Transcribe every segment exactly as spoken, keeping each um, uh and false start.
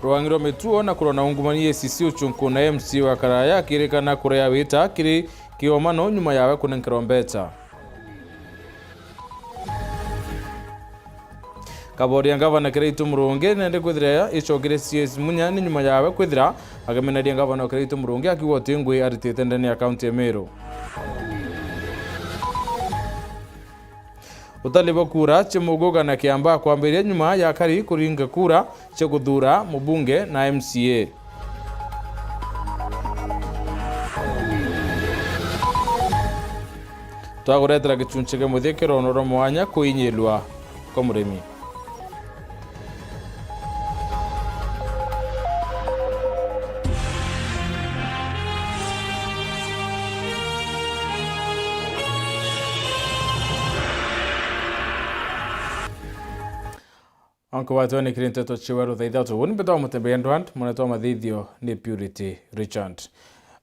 Rwang'i rwa mituo na kurwa na ungumania A C C ucunku na M C A wa Karaya akirikana kurea wita kiri kiomano nyuma yawe kunenkerwa mbeca. Kaboria ngavana Kiraitu Murungi nende kwithira icokire C S Munya ni nyuma yawe kwithira agemeneria ngavana wa Kiraitu Murungi akiuga uti ngui aritite ndene ya kaunti ya Meru. Utali bwa kura cia Muguga na Kiambaa kwambiria nyuma ya Kari kuringa kura cia kuthuura mubunge na M C A. Twaguretera gicunci kia muthia kia rono rwa mwanya kuinyilwa kwa murimi. Onke watwe ni kiri nteto ciwe ruthaitha tu. Uni mbetwa Mutembeya Ndwand, mwana twa mathithio ni Purity Richard.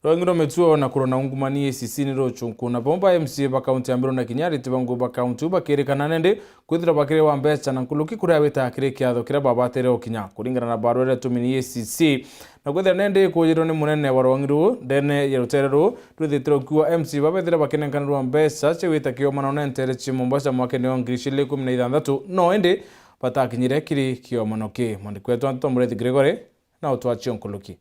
Rwang'i rwa mituo na kurwa na ungumania A C C ni rucunku na bomba M C A ba kaunti ya Meru na kinya ariti ba ngugi ba kaunti bakirikana nende kwithira bakiri wa mbeca na nkuluki kuria wita kiri kiatho kiria babatire ukinya. Kuringana na barua iria tumini A C C, na kwithira nende ikujirwo ni munene wa rwang'i ruu ndene ya rutere ruu, rwithitire ukiuga M C A babethire bakinenkanirwa mbeca cia gwita kiomano na ntere cia Mombasa mwakene wa ngiri igiri ikumi na ithanthatu, no indi batakinyire kiri kiomano ki. Mwandiki wetu wa nteto Murethi Gregory na utwachio nkuluki.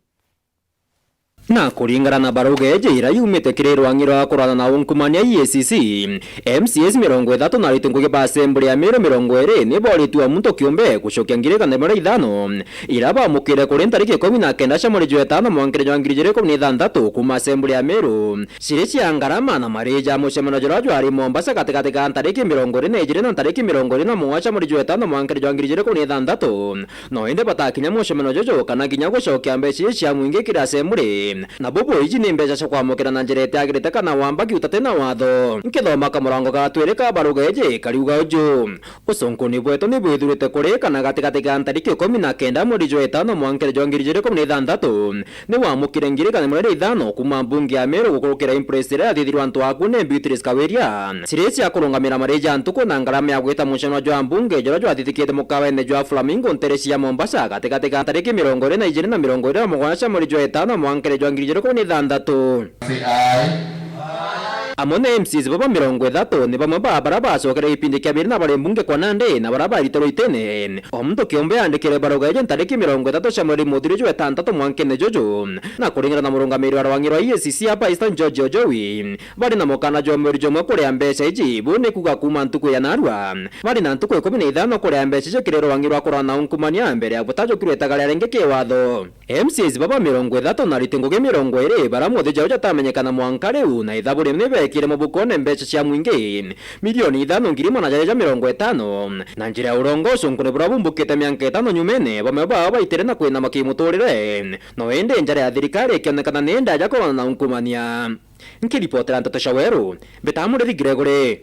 Na kuringana na barauga iji iria yumite kiri rwang'i rwa kurana na ungumania E A C C, M C As mirongo ithatu na ariti ngugi ba Assembly ya Meru mirongo iri ni boritue muntu kiumbe gucokia ngiri igana rimwe na ithano iria bamukire kuri ntariki ikumi na kenda cia mweri jwa itano mwankiri jwa ngiri igiri ikumi na ithanthatu kuuma Assembly ya Meru. Ciri cia ngarama na mariji ja mucemanio juria jwari Mombasa gatigati ga ntariki mirongo iri na ijiri na ntariki mirongo iri na mugwanja mweri jwa itano mwankiri jwa ngiri igiri ikumi na ithanthatu. No indi batakinya mucemanio juju kana kinya gucokia mbeca iji cia mwingi kiri Assembly. Na bubu iji ni mbeca cia kwamukira na njira itiagirite kana wamba kiuta ti na watho. Nkithoma kamurango ga twiri ka barauga iji kariuga uju. Ucunkuni bwetu ni bwithurite kuri kana gatigati ga ntariki ikumi na kenda mweri jwa itano mwankiri jwa ngiri igiri ikumi na ithanthatu, ni wamukire ngiri igana rimwe na ithano kuuma mbunge ya Meru gukurukira impress iria yathithirwe antu aku ni Beatrice Kawiria. Ciri cia kurungamira mariji ja ntuku na ngarama ya gwita mucemanio jwa mbunge juria jwathithikite mukawene jwa Flamingo ntere cia Mombasa gatigati ga ntariki mirongo iri na ijiri na mirongo iri na mugwanja cia mweri jwa itano mwankiri jwa ngiri igiri ikumi na ithanthatu. Amwe na M Cs baba mirongo ithatu ni bamwe ba baria bacokere gipindi kia biri na bari mbunge kwa nandi na baria baritirwe itene. O muntu kiumbe aandikire barua iji ntariki mirongo ithatu cia mweri muthiri jwa itantatu mwankene juju. Na kuringana na murungamiri wa rwang'i rwa E A C C hapa Eastern George Ojowi, bari na mukana jwa mweri jumwe kuria mbeca iji, bu ni kuuga kuuma ntuku ya narua. Bari na ntuku ikumi na ithano kuria mbeca iji kiri rwang'i rwa kurana na ungumania mbere ya butajukirwe itagaria ringi kiwatho. M C As baba mirongo ithatu na ariti ngugi mirongo iri baria mothi jao jatamenyekana mwanka riu, na ithabu riu ni beekire mubukone mbeca cia mwingi milioni ithano ngiri magana jairi ja mirongo itano. Na njira ya urongo, ucunkuni buria bumbukite mianka itano nyumene, bamwe bao baitire na kwinama kimuturire. No indi njara ya thirikari ikionekana ni ndaja kurwana na ungumania. Nkiripotera nteto cia Weru, mbitaga Murithi Gregory.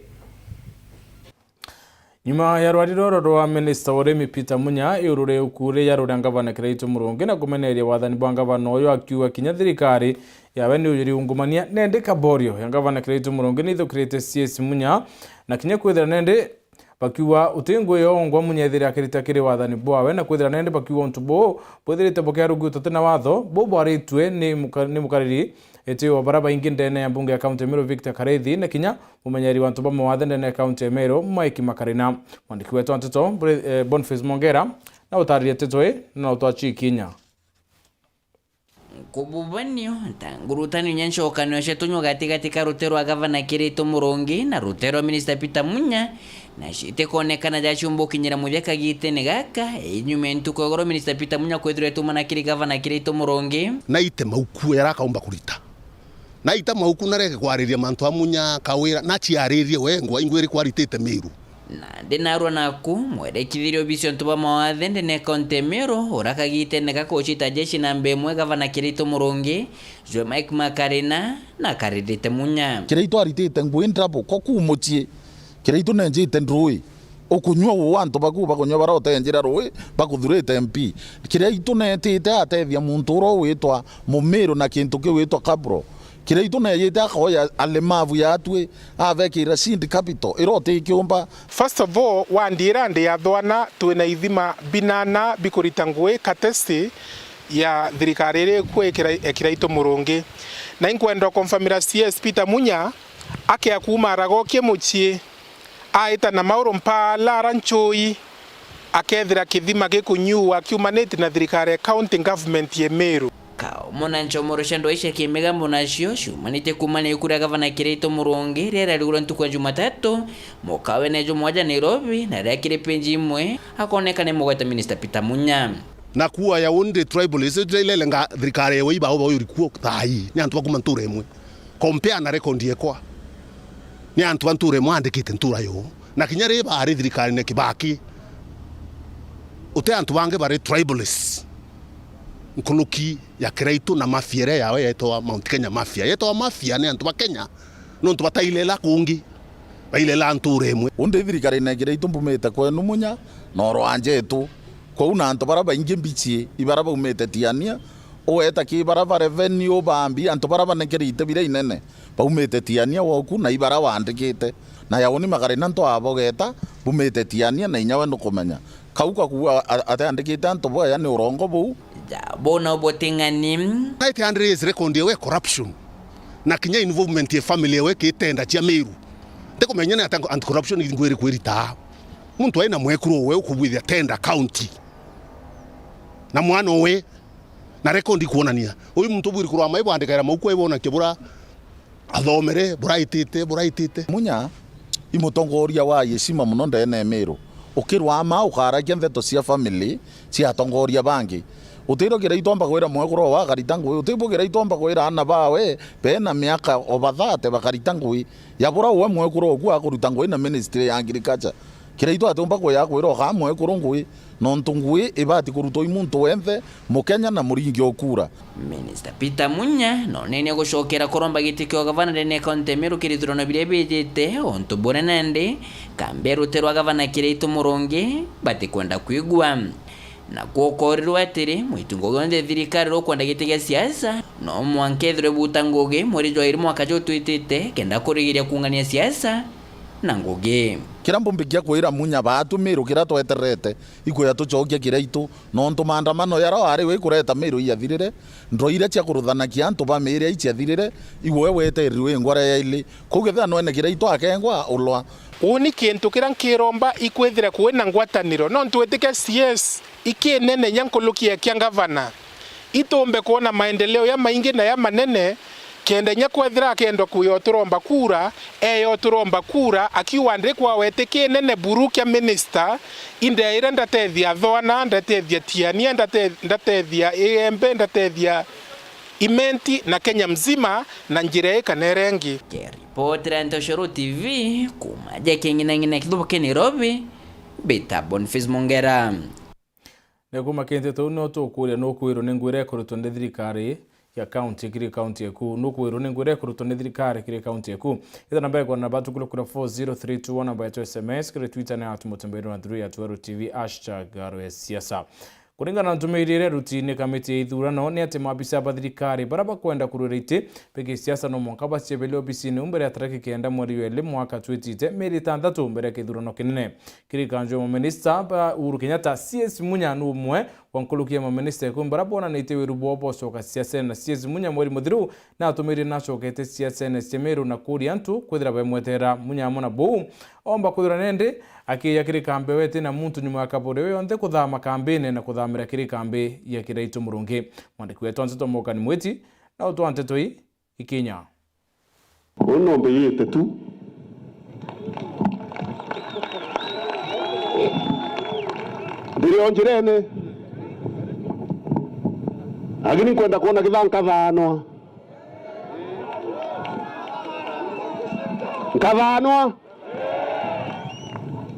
Nyuma ya rwari roro rwa minista wa urimi Peter Munya, iguru ria ukuri ya ruria ngavana Kiraitu Murungi na kumeneria wathani bwa ngavana uyu akiuga kinya thirikari yawe ni ujiri ungumania, nendi kaborio ya ngavana Kiraitu Murungi ni ithukirite C S Munya, na kinya kwithira nendi bakiuga uti ngui yongwa Munya ethire akirita kiri wathani bwawe, na kwithira nendi bakiuga untu buu bwithirite bukiarugu tuti na watho, buu bwaritue ni muka-, ni mukariri iti wa bara baingi ndene ya mbunge ya kaunti ya Meru Victor Kareithi, na kinya mumenyeri wa antu ba mawathe ndene ya kaunti ya Meru, Mike Makarina. Mwandiki wetu wa nteto, Bre-, eh, Boniface Mongera, na utaririe nteto ii, na utwachikinya. Nkububanio, nta ngurutanio nya ncokanio cia tunywa gatigati ka rute rwa gavana Kirito Murungi na rute rwa minista Peter Munya, na citikonekana jaciumba gukinyira muthia kagitene gaka, inyuma ya ntuku ya igoro minista Peter Munya kwithirwa etumana kiri gavana Kirito Murungi. Naite mauku yara akaumba kurita. Naita mauku narege kwariria mantu a Munya, Kawira, naciaririe we, ngwa ingwiri kwaritite Miru. Na ndinarua naku, mwerekithirie obisi ontu ba mawathe ndene kaunti ya Miru, uria kagitene gaka ucita jeshi namba imwe gavana Kirito Murungi, jwe Mike Makarina, na karirite Munya. Kiraitu aritite ngui ndrabo, ko ku mucii. Kiraitu nenjite ndui. Ukunyua uu antu baku bakunyua bara utenjira rui, bakuthurite M P. Kiraitu netite atethia muntu uria witwa Mumiru na kintu kiu witwa kabro. Kiraitu neejite akoya alemavu ya atwi, abekira seed capital, ira utikiumba. First of all, wandiira ndi athwana, twina ithima binana bikurita ngui katesi ya thirikari iri ikuu ikira-, ikira itu murungi. Na inkwenda ukonfamira C S Peter Munya, akea kuuma aragokie mucii, aita na mauru mpaala ara ncui, akethira kithima gikunyuua kiumanite na thirikari ya county government ya Meru. Kao muna nchomoro cia ndwai cia kimigambo nacio ciumanite kuumania iku ria gavana Kiraitu Murungi riria riarigurwa ntuku ya Jumatatu, mukawene jumwe ja Nairobi, na riria kiri page imwe akoneka ni mugweta Minister Peter Munya. Na kuua ya undi tribal, icio iria ilelenga thirikari ya waiba au bauri kuo thaa ii, ni antu ba kuuma ntura imwe. Compare na record yekwa. Ni antu ba ntura imwe andikite ntura yo. Na kinya ri bari thirikarine Kibaki, uti antu bangi bari tribalists. Nkuruki ya Kiraitu na mafia iria yawe yetwa Mount Kenya Mafia. Yetwa mafia ni antu ba Kenya, nontu batailela kungi. Bailela ntura imwe. Undi thirikarine Kiraitu mbumite kwenu Munya, na orwanjetu. Kwou na antu bara baingi mbichi, ibara baumite Tiania, ueta ki bara ba revenue, baambi, antu bara banekerite bira inene, baumite Tiania woku, na ibara wandikite. Na yauni magari na nto abogeta, bumite Tiania, na inya we nukumenya. Kau kakuua a-, atiandikite antu boya ni urongo buu. Ja, bona ubuting'ani. Right hand raise record yewe corruption. Na kinya involvement ya family yewe kitenda cia Meru. Ndikumenya ni ata anti corruption ingwiri kwirita. Muntu aina mwekuru we ukubwithia tenda county. Na mwana we, na record ikuonania. Uyu muntu bwiri kurwa mai bwandikaira mauku ai bona kibura athomere, buraitite, buraitite. Munya, i mutongoria wa yeshima muno ndene ya Meru. Ukirwa ama ukaragia ndeto cia family cia atongoria bangi. Utiro Kiraitu omba kwira mwekuru wa karita ngui, utibwo Kiraitu omba kwira ana bawe bena miaka over thirty bakarita ngui. Ya bura uwe mwekuru oku akuruta ngui na ministry ya agriculture. Kiraitu atiumba kuya kwira oka mwekuru ngui, nontu ngui ibati kurutwa i muntu wenthe, Mukenya na muringi o kura. Minister Peter Munya nonene gucokera kuromba giti kia ugavana ndene ya kaunti ya Meru kiri ithurano biria bijite, untu buria nandi kambi ya rutere rwa gavana Kiraitu Murungi batikwenda kwigua. Na kwokorirwe atiri, mwitu ngugi onthe thirikari rukwenda giti gia siasa, no mwanka ethirwe buta ngugi mweri jwa iri mwaka jutwitite, kenda kurigiria kuungania siasa na ngugi. Kiria mbumbikia kwira Munya baatu Meru kiria tweterete, ikwira tucokia Kiraitu, nontu maandamano jaria wari we ikureta Meru ijathirire, ndro iria cia kuruthanakia antu ba Meru iria iciathirire, igwe weterirwe ngwara ya ili. Kuu kethira nwene Kiraitu akengwa ulwa. Uuni kintu kiria nkiromba ikwithira kwina ngwataniro, nontu witike C S ikinene nya nkuruki ya kia ngavana, itumbe kwona maendeleo ya maingi na ya manene, kenda nya kwethira akendwa kuya uturomba kura, eya uturomba kura, akiuga ndi kwawe ti kinene buru kia minister, indeire ndatethia Thwana, ndatethia Tiania, ndate-, ndatethia Igembe, ndatethia Imenti na Kenya mzima na njira ii kana iria ingi. Kiripotera Ntoshoro T V, kuma ja King'inang'ina kithubu kia Nairobi, mbita Boniface Mongera. Na kuma kintu tuu no tukuria nukwirwo ni ngwira ikurutwo ni thirikari ya county kiri county eku, nukwirwo ni ngwira ikurutwo ni thirikari kiri county eku. Ithana mbere kwa namba tukule kura four zero three two one namba yetu S M S, kiri Twitter ni at Mutembere na through ya Tweru T V, hashtag Garo ya Siasa. Kuringana na ntumiiri iria ruti ni kamiti ya ithurano, ni ati maabisa ba thirikari bara bakwenda kurwira iti bia gisiasa no mwanka baciebele obisini mbere ya tariki kenda mweri wa ili mwaka twitite, mieri itantatu mbere ya kithurano kinene. Kiri kanju ya maminista ba Uhuru Kenyatta, C S Munya ni umwe wa nkuruki ya maminista ikumi bara bonanitie wiru bwao bwa gucoka siasene, na C S Munya mweri muthiru natumire nacokete siasene cia Meru na kuria antu kwithira bemweterera. Munya amwe na buu, omba kwithirwa nendi akiija kiri kambi ewe iti na muntu nyuma ya kaburi ewe yonthe kuthama kambine na kuthamira kiri kambi ya Kiraitu Murungi. Mwandiki wetu wa nteto Morgan Mwiti na utwa nteto ii ikinya. Uu no mbiyite tu. Ndiri o njirene. Lakini nkwenda kwona githaa nkathanwa. Nkathanwa.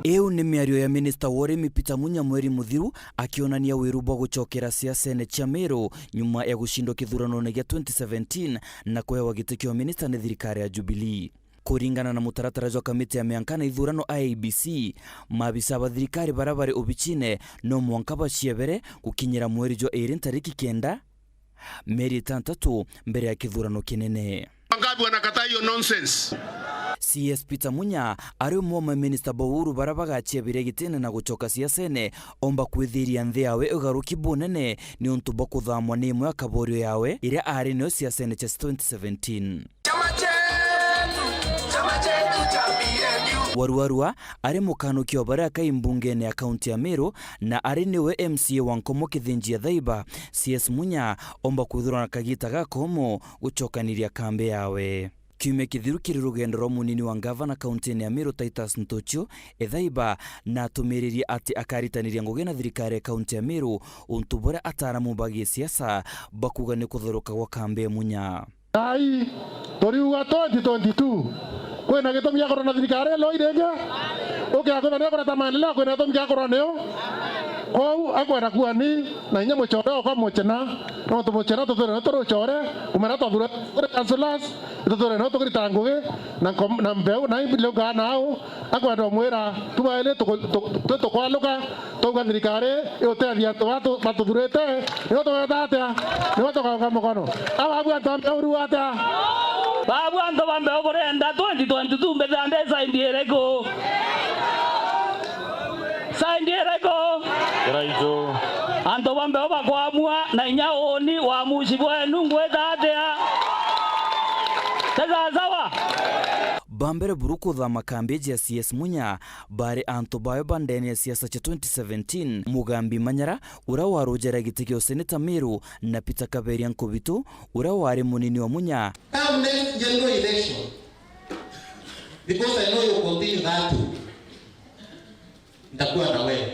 Iu ni miario ya minista wa urimi Peter Munya mweri muthiru akionania wiru bwa gucokera siasene cia Meru nyuma ya gucindwa kithuranone gia twenty seventeen na kuewa giti kia uminista ni thirikari ya Jubilee. Kuringana na mutaratara jwa kamiti ya mianka na ithurano I E B C, maabisa ba thirikari bara bari obichine no mwanka baciebere gukinyira mweri jwa iri ntariki kenda, mieri itantatu mbere ya kithurano kinene. Wangapi wanakataa hiyo nonsense? C S Peter Munya ari umwe wa maminista ba Uhuru baria bagachiabiria gitine na gucoka siasene, omba kwithiria nthi yawe ugaruki bunene ni untu bwa kuthamwa ni imwe ya kaborio yawe iria ari nayo siasene cia twenty seventeen. Chama chetu, chama chetu cha P N U. Waruarua ari mukanuki wa baria akai mbungene ya kaunti ya Meru na ari niwe M C A wa Nkomo Kithinji ya Thaiba, C S Munya omba kwithirwa na kagita gakomo gucokaniria kambi yawe. Kiumia kithiru kiri rugendo rwa munini wa ngavana kauntine ya Meru Titus Ntuchu, Ethaiba na atumiririe ati akaritaniria ngugi na thirikari ya kaunti ya Meru untu buria ataaramu ba gisiasa bakuuga ni kutheruka gwa kambi ya Munya. Ai, turiuga twenty twenty-two. Kwina gitumi gia kurwa na thirikari ino iringi? Ukiakwithania kureta maendeleo, kwina gitumi gia kurwa niyo? Kwou akwenda kuani na inya mucore okwa muchena, nontu muchena tuthure no turi ucore, kumera twathura turi councillors, ituthure no tukirita ngugi na nkom-, na mbeu, na imbi liungaa nau, akwenda umwira, tubaili tuku-, tu-, twi tukwaluka, twauga thirikari iutethia antu batu-, batuthurite, nibo tugweta atia? Nibo tugaunga mukono. Ababu antu a mbeu riu atia? Babu antu ba mbeu burenda twenty twenty-two mbithira ndi side iriku? Side iriku? Kiraitu. Antu ba mbeu bakwamua na inya uuni wa muci bwenu ngwita atia? Ti sawa sawa? Ba mbere buru kuthama kambi ya C S Munya bari antu bawe ba ndene ya siasa cia twenty seventeen, Mugambi Manyara, uria warujera giti kia useneta Meru, na Peter Kaberia Nkubitu, uria wari munini wa Munya. Come next general election, because I know you continue that too. Nitakuwa na wewe.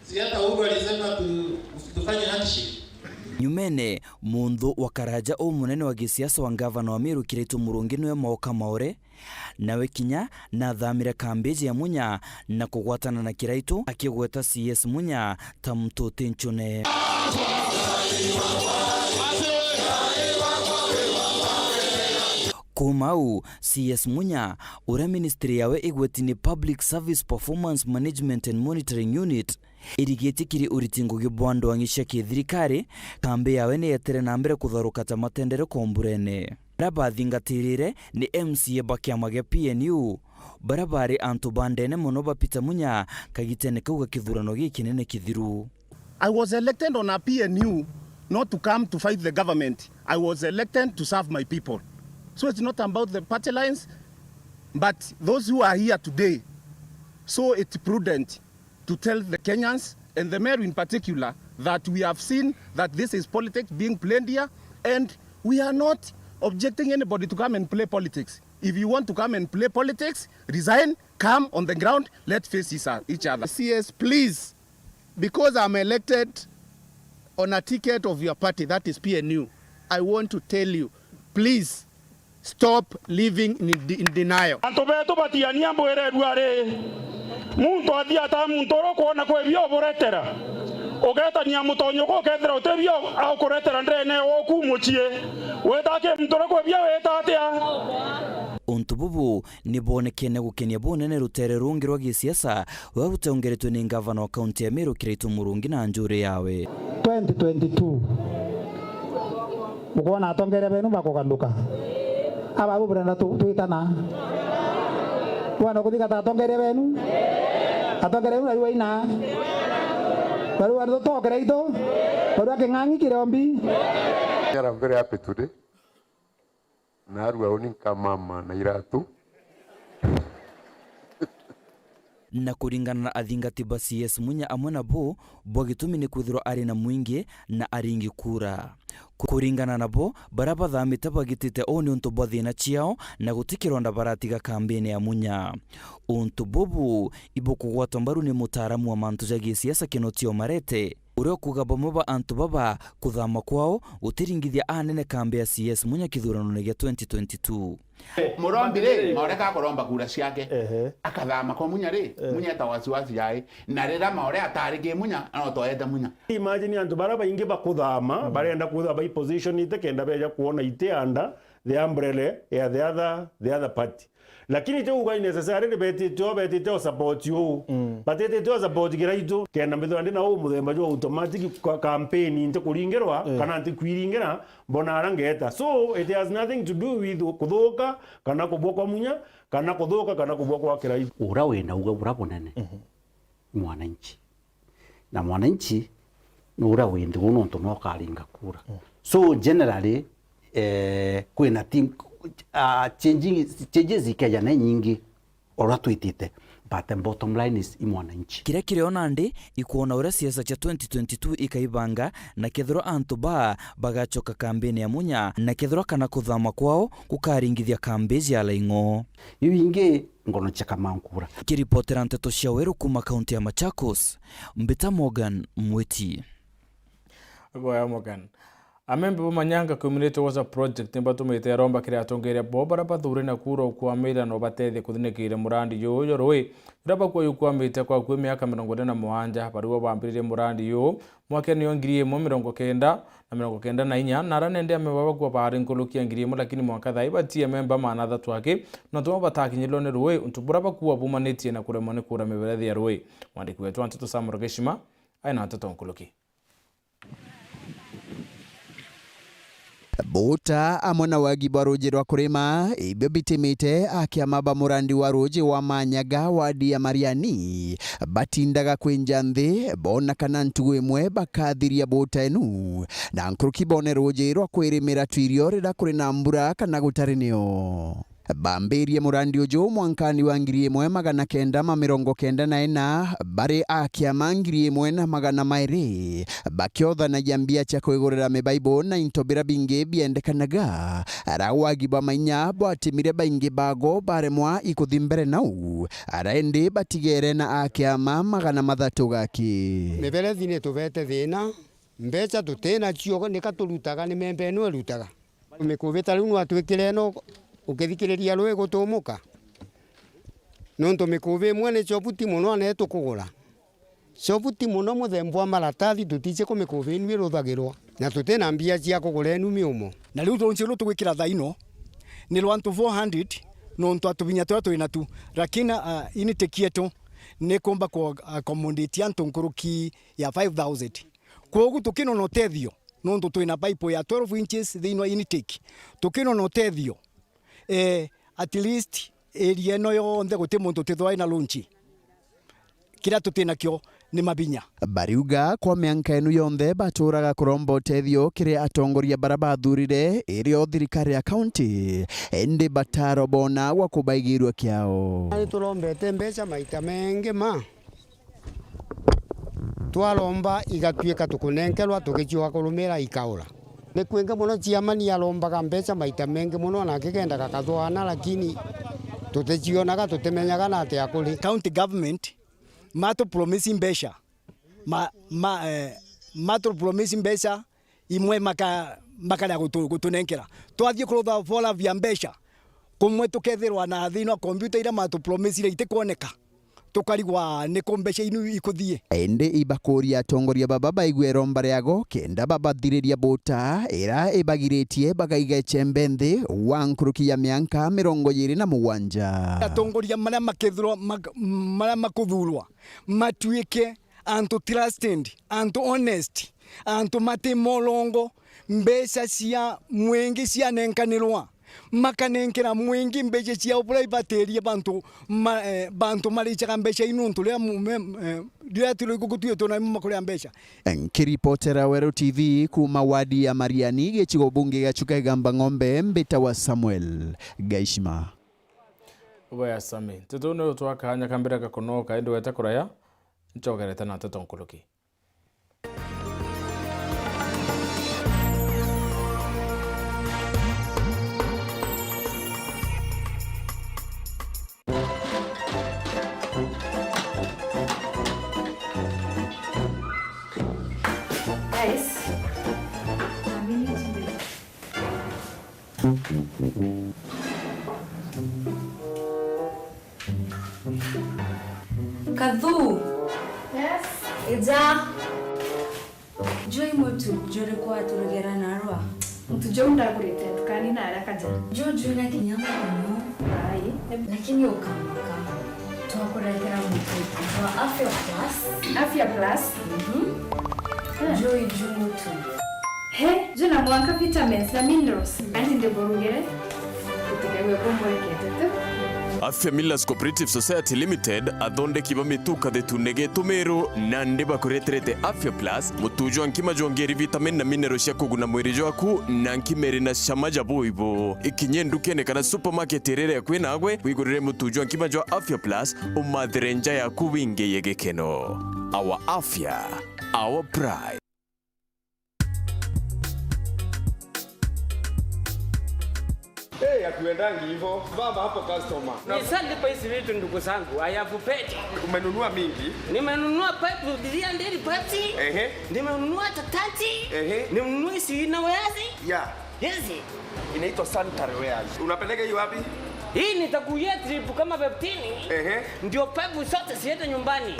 Si hata Uhuru alisema tu-, tufanye handshake? Nyumene, munthu wa karaja umunene wa gisiasa wa ngavana wa Meru Kiraitu Murungi niwe Maoka Maore, nawe kinya nathamire kambi ya Munya na kugwatana na Kiraitu, akigweta C S Munya ta muntu uti ncune. Kuuma au, C S Munya, uria ministry yawe igweti ni Public Service Performance Management and Monitoring Unit, irigitie kiri uriti ngugi bwa ndwang'i cia kithirikari, kambi yawe ni yetere na mbere kutharuka ta matendere komburene. Baria bathingatirire ni M C A ba kiama gia P N U, baria bari antu ba ndene mono ba Peter Munya kagitene kau ga kithurano gikinene kithiru. I was elected on a P N U, not to come to fight the government. I was elected to serve my people. So it's not about the party lines, but those who are here today, so it's prudent to tell the Kenyans and the Meru in particular that we have seen that this is politics being played here, and we are not objecting anybody to come and play politics. If you want to come and play politics, resign, come on the ground, let's face each each other. C S, please, because I'm elected on a ticket of your party, that is P N U, I want to tell you, please, stop living in de-, in denial. Antu betu batiania mbwire rua ri, muntu athia ata muntu uria ukwona kwi bio uburetera, ugetania mutonyo ku ukethira uti bio aukuretera ndene woku mucii, wita ki muntu uria kwi bio wita atia? Untu bubu ni bwonekene gukenia bunene rutere rungi rwa gisiasa ruria rutongeretwe ni ngavana wa kaunti ya Meru Kiraitu Murungi na njuri yawe. Twenty twenty-two. Bukwona atongeria benu bakuganduka. Ababu burenda tu-, twitana. Bwana kuthika ta atongeria benu. Atongeria benu bari waina. Bari bari tutokera itu. Bari aking'ang'i kirombi. I'm very happy today. Narua uni nkamama na iratu. Na kuringana na athingati ba C S Munya amwe nabo, bwa gitumi ni kwithirwa ari na mwingi na aringi kura. Kuringana nabo, baria bathamite bagitite o niuntu bwa thina ciao na guti kironda baratiga kambini ya Munya. Untu bubu ibukugwatwa mbaru ni mutaaramu wa mantu ja gisiasa Kinoti Omarete, uria ukuuga bamwe ba antu baba kuthama kwao gutiringithia anene kambi ya C S Munya kithuranone gia twenty twenty-two. Murombi ri, Maore kakuromba kura ciake. Ehe. Akathama kwa Munya ri, eh, Munya eta wasiwasi yai. Na riria Maore atari ki Munya, no toete Munya. Imagine antu baria baingi bakuthama, mm, barenda kwithirwa baipositionite kenda beja kwona itianda the umbrella ya the other, the other party. Lakini ti kuuga necessarily betite o, betite o support uu. Mm. Batitite o support Kiraitu, kenda mbithwa ndi na uu muthemba jwa automatic ka-, campaign nti kuringirwa, eh, kana nti kwiringira, mbona ara ngeeta. So, it has nothing to do with kuthuka, kana kubua kwa Munya, kana kuthuka, kana kubua kwa Kiraitu. Ura wina uga bura bunene, mhm, mwananchi. Na mwananchi ni uria wi nthiguru nontu no ukaringa kura. Mm. So generally, eh, kwina ti-, ah, changing, changes ikeja na inyingi uria twitite, but the bottom line is i mwananchi. Kiria kiri o nandi ikwona uria siasa cia twenty twenty-two ikaibanga, na kethirwa antu baa bagacoka kambini ya Munya, na kethirwa kana kuthama kwao gukaringithia kambi cia Laing'o. Iu ingi ngono cia Kamankura. Kiripotera nteto cia Weru kuuma kaunti ya Machakos, Mbita Morgan Mwiti. Boya Morgan. Amemba ba Manyanga Community Water Project nibatumite aromba kiri atongeria bo baria bathure na kura ukwamira na ubatethia kuthinikiria murandi juju jwa rui juria bakua jukwamite kwa akui miaka mirongo ina na mugwanja. Bariu bambiririe murandi juu mwakene wa ngiri imwe mirongo kenda na mirongo kenda na inya, na ara nende amemba bakua baari nkuruki ya ngiri imwe, lakini mwanka thaa ii bati amemba maana athatu aki, nontu bo batakinyirirwe ni rui, untu buria bakua bumanitie na kuremwa ni kura miberethi ya rui. Mwandiki wetu wa nteto Sam Rugeshima ai na nteto nkuruki. Buta amwe na wagi bwa ruuji rwa kurima, ibio bitimite akiama ba murandi wa ruuji wa Manyaga wadi ya Mariani batindaga kwinja nthi, boona kana ntugu imwe bakathiria buta enu, na nkuruki boone ruuji rwa kwirimira twirio riria kuri na mbura kana gutari nio. Bambirie murandi uju mwankani wa ngiri imwe magana kenda ma mirongo kenda na ina, bari akiama ngiri imwe na magana mairi, bakiothanagia mbia cia kwigurira mibaibu na into biria bingi biendekanaga. Ara wagi bwa mainya bwatimire baingi bago baremwa ikuthi mbere nau, ara indi batigere na akiama magana mathatu gaki. Miberethi ni tubete thina, mbeca tuti nacio, nika turutaga, ni memba ino irutaga. Mikubi ta riu nwatwikire ino ukithikiriria rui gutumuka, nontu mikubi imwe ni cobuti mono ana itukugura. Cobuti mono muthemba wa maratathi, tutici ku mikubi inu iruthagirwa, na tuti na mbia cia kugura inu miumo. Na riu runci uru tugwikira thaa ino ni rwa antu four hundred, nontu atubinya turia twi natu, lakini, ah, intake yetu ni kumba ku accommodate antu nkuruki ya five thousand. Kwogu tukinona utethio, nontu twina pipe ya twelve inches thiini wa intake. Tukinona utethio, eh, at least area ino yonthe guti muntu utithwa ina lunch. Kiria tuti nakio ni mabinya. Bariuga kwa mianka inu yonthe baturaga kuromba utethio kiri atongoria baria bathurire, iri o thirikari ya kaunti, indi bataro bona gwa kubaigirua kiao. Ni turombete mbeca maita mengi ma Twaromba igatuika tukunenkerwa, tugicioka kurumira ikaura. Ni kwingi mono ciamani arombaga mbeca maita mengi mono, na akigendaga kathwana, lakini tuticionaga, tutimenyaga na atia kuri. County government matu promise mbeca, ma, ma, eh, matu promise mbeca, imwe maka-, makarega gutu-, gutunenkera. Twathie kurutha fola vya mbeca, kumwe tukethirwa na thina wa kompiuta iria matu promisire itikwoneka. Tukarigwa niku mbeca inu ikuthie. Indi ibakuria atongoria baba baigue iromba riago, kenda babathiriria buta ira ibagiritie bagaiga icembe nthi wa nkuruki ya mianka mirongo iiri na mugwanja. Atongoria maria makethirwa mak-, maria makuthurwa matuike antu trusted, antu honest, antu mati molongo, mbeca cia mwingi cianenkanirwa, makanenkera mwingi mbeca ciao buria ibatirie bantu ma-, eh, bantu maricaga mbeca ii nuntu riria mu-, me-, eh, riria turi gukutwitwe na makuria mbeca. Nkiripotera Weru T V kuuma wadi ya Mariani, gicigo bunge gia Chuka Igamba Ng'ombe, mbitawa Samuel Gaishima. Uboya Sami. Nteto niyo twakanya kambere gakonoka, indi wete kuraya, ncogerete na nteto nkuruki. Guys, a minute. Kathu. Yes. Ija. Joy Mutu, juri kwa turugera narua. Muntu juu ndagurite ndukani na arakaja. Juu juu na kinya mono. Ai. Lakini ukama, ukama. Twakuretera mutu wa Afya Plus. Afya Plus? Mhm. Ah. Juu juu mutu. He, juu na mwanka vitamins na minerals. Kandi ndiburugire. Utikagwe kumurikete tu. Afya Millers Cooperative Society Limited, athondeki ba mituka thitune getu Meru, nandi bakureterete Afya Plus, mutu jwa nkima jwongeri vitamin na mineral cia kuguna mwiri jwaku, na nkima iri na cama ja buibu. Ikinye ndukene kana supermarket iria iri akui nagwe, wigurire mutu jwa nkima jwa Afya Plus, umathire nja yaku wingiye gikeno. Our Afya, our pride. Hey, hatuendangi hivyo. Baba hapo customer. Nishalipa hizi vitu, ndugu zangu. I have paid. Umenunua mingi? Nimenunua pipe, three hundred pipes. Ehe. Nimenunua tatati. Ehe. Nimenunua hizi inner wires. Yeah. Yes. Inaitwa sanitary wares. Unapeleka hiyo wapi? Hii nitakujia trip kama fifteen. Ehe. Ndio pipe zote ziende nyumbani.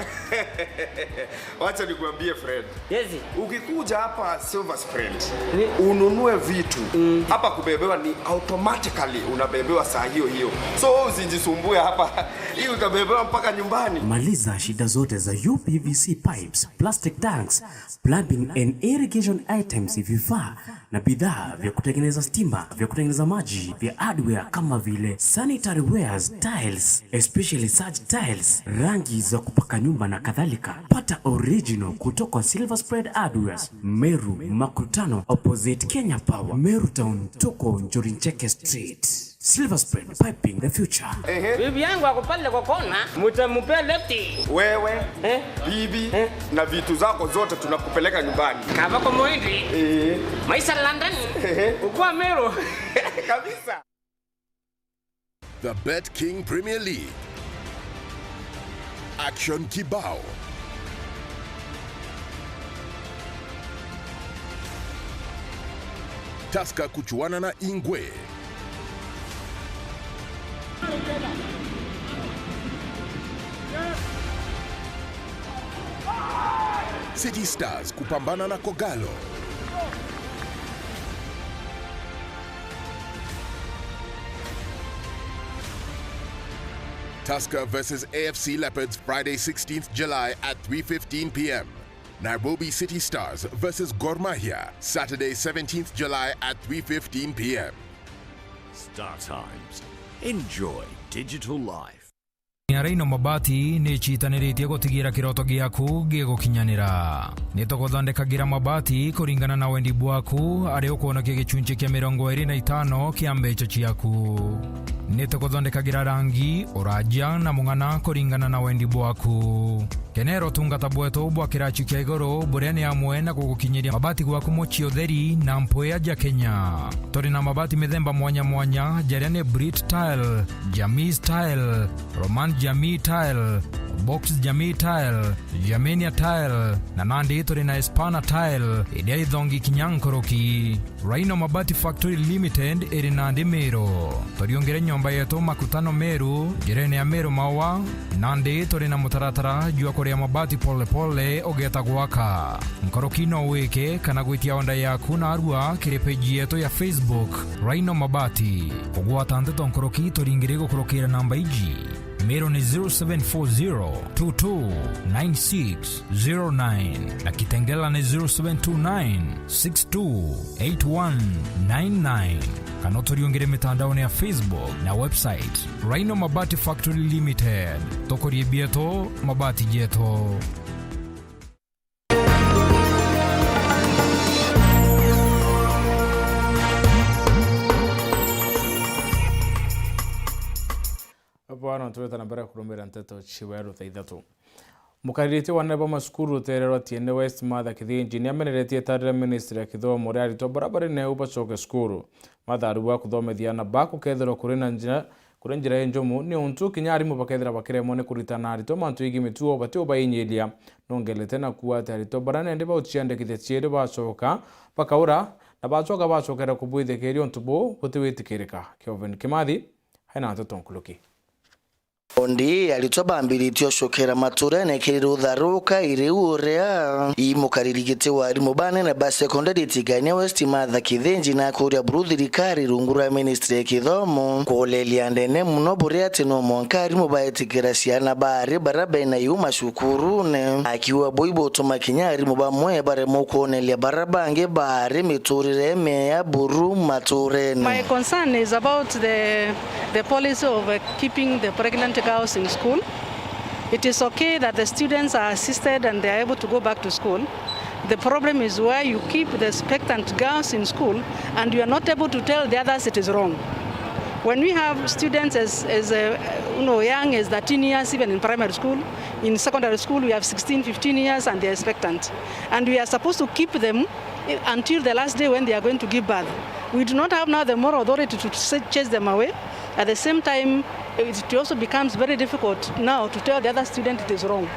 Wacha nikuambie, friend. Yes. Ukikuja hapa Silver Spread, ni- ununue vitu, mm, hapa kubebewa ni automatically unabebewa saa hiyo hiyo. So wewe usijisumbue hapa. Hii utabebewa mpaka nyumbani. Maliza shida zote za U P V C pipes, plastic tanks, plumbing and irrigation items, vifaa na bidhaa vya kutengeneza stima, vya kutengeneza maji, vya hardware kama vile sanitary wares, tiles, especially such tiles, rangi za kupaka nyumba na kadhalika. Pata original kutoka Silver Spread Hardwares, Meru Makutano, opposite Kenya Power, Meru Town, tuko Njuri Ncheke Street. Silver Spread, piping the future. Ehe. Bibi yangu ako pale kwa kona, mtampea left. Wewe, eh, bibi, eh, na vitu zako zote tunakupeleka nyumbani. Kava kwa Muhindi. Eh. Maisha London. Ehe. Ukua Meru. Kabisa. The Bet King Premier League. Action kibao. Tusker kuchuana na Ingwe. City Stars kupambana na Kogalo. Tusker versus A F C Leopards, Friday, sixteenth July at three fifteen p m. Nairobi City Stars versus Gor Mahia, Saturday, seventeenth July at three fifteen p m. Star Times. Enjoy digital life. Ya Rhino Mabati ni icitaniritie gutigira kiroto giaku gigukinyanira. Ni tuguthondekagira mabati kuringana na wendi bwaku, aria ukwonokia gicunci kia mirongo iri na itano kia mbeca ciaku. Ni tuguthondekagira rangi, uraja na mung'ana kuringana na wendi bwaku. Kenera utungata bwetu bwa kiraci kia iguru, buria ni amwe na gugukinyiria mabati gwaku mucii utheri na mpwia ja Kenya. Turi na mabati mithemba mwanya mwanya, jaria ni Brit Tile, Jamii Tile, Roman Jamii Tile, Box Jamii Tile, Germania Tile, na nandi turi na Espana Tile, iria ithongi kinya nkuruki. Rhino Mabati Factory Limited iri nandi Meru. Turiungire nyomba yetu Makutano Meru, njirene ya Meru Maua, nandi turi na mutaratara jwa kuria mabati pole pole ugeeta gwaka. Nkuruki no wike kana gwitia order yaku narua kiri page yetu ya Facebook, Rhino Mabati. Kugwata nteto nkuruki turingire gukurukira namba iji. Meru ni zero seven four zero two two nine six zero nine na Kitengela ni zero seven two nine six two eight one nine nine. Kana uturiungire mitandaone ya Facebook na website, Rhino Mabati Factory Limited. Tukurie bietu, mabati jetu. Bwana, tweta na mbere kurumira nteto cia weru thaa ithatu. Mukariritie wa anene ba macukuru ruteere rwa Tiene West, Martha Kithinji, ni ameneretie itarire ministry ya kithomo ria aritwa bara bari neu bacoke cukuru. Martha arigwa kuthomithia ana ba kukethirwa kuri na njira, kuri njira injumu, ni untu kinya arimu bakethira bakiremwa ni kuritana aritwa mantu jegii mitugo bati ubainyiria. Nongerete na kuuga ati aritwa bara nendi bauciandikithia ciiri bacoka bakaura, na bacoka bacokera kubwithikiria untu buu butiwitikirika. Kelvin Kimathi aina nteto nkuruki. Ondi aritwa bambiritie ucokera maturene kiri rutha ruka iri uria. I mukariri giti wa arimu banene ba secondary Tigania West Martha Kithinji na akuria buru thirikari rungu rwa ministry ya kithomo kuuleria ndene muno buria ati no mwanka arimu baetikira ciana baari baria bena iu macukurune. Akiuga bui butuma kinya arimu bamwe baremwa kwoneria baria bangi baari miturire miea buru maturene. My concern is about the, the policy of, uh, keeping the pregnant girls in school. It is okay that the students are assisted and they are able to go back to school. The problem is where you keep the expectant girls in school and you are not able to tell the others it is wrong. When we have students as, as, uh, you know, young as thirteen years, even in primary school, in secondary school, we have sixteen, fifteen years and they're expectant. And we are supposed to keep them, eh, until the last day when they are going to give birth. We do not have now the moral authority to sa-, chase them away. At the same time, it also becomes very difficult now to tell the other student it is wrong.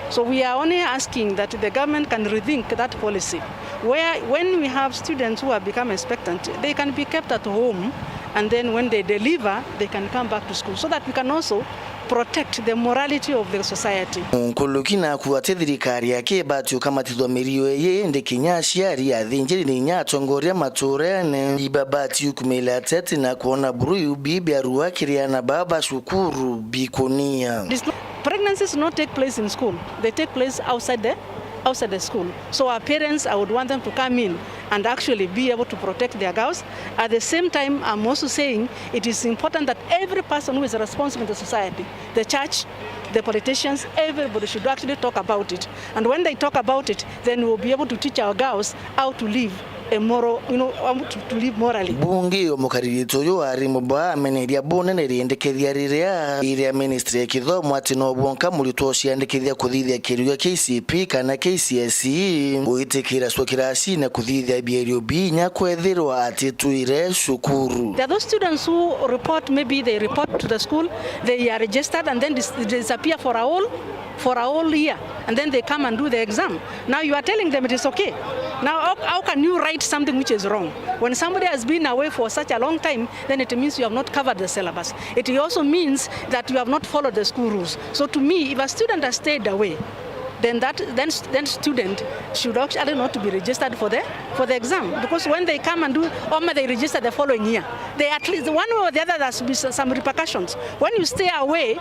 So we are only asking that the government can rethink that policy, where when we have students who have become expectant, they can be kept at home, and then when they deliver, they can come back to school, so that we can also protect the morality of the society. Nkuluki naku ati thirikari ya kibati ukamatithwa mirio iyi, indi kinya aciari, athinjiri na inya atongoria maturene ibabati ukumila ateti na kwona buru iu bibiarua kiri ana baa ba cukuru bikunia. This, pregnancies do not take place in school. They take place outside the, outside the school. So our parents, I would want them to come in and actually be able to protect their girls. At the same time, I'm also saying it is important that every person who is responsible in the society, the church, the politicians, everybody should actually talk about it. And when they talk about it, then we'll be able to teach our girls how to live a moral, you know, how to, to live morally. Bunge yo mukariri uyu wa arimu baa ameneria bunene riendekethia riria iria ministry ya kithomo ati no bwonka muritwa uciandikithia kuthithia kiruga K C P kana K C S E, gwitikira cua kirasi na kuthithia bierio binya kwethirwa atitwire cukuru. There are those students who report, maybe they report to the school, they are registered and then dis-, disappear for a whole, for a whole year, and then they come and do the exam. Now you are telling them it is okay. Now how, how can you write something which is wrong? When somebody has been away for such a long time, then it means you have not covered the syllabus. It also means that you have not followed the school rules. So to me, if a student has stayed away, then that, then, then student should actually not be registered for the, for the exam, because when they come and do, or they register the following year, they at least one way or the other there should be s-, some repercussions. When you stay away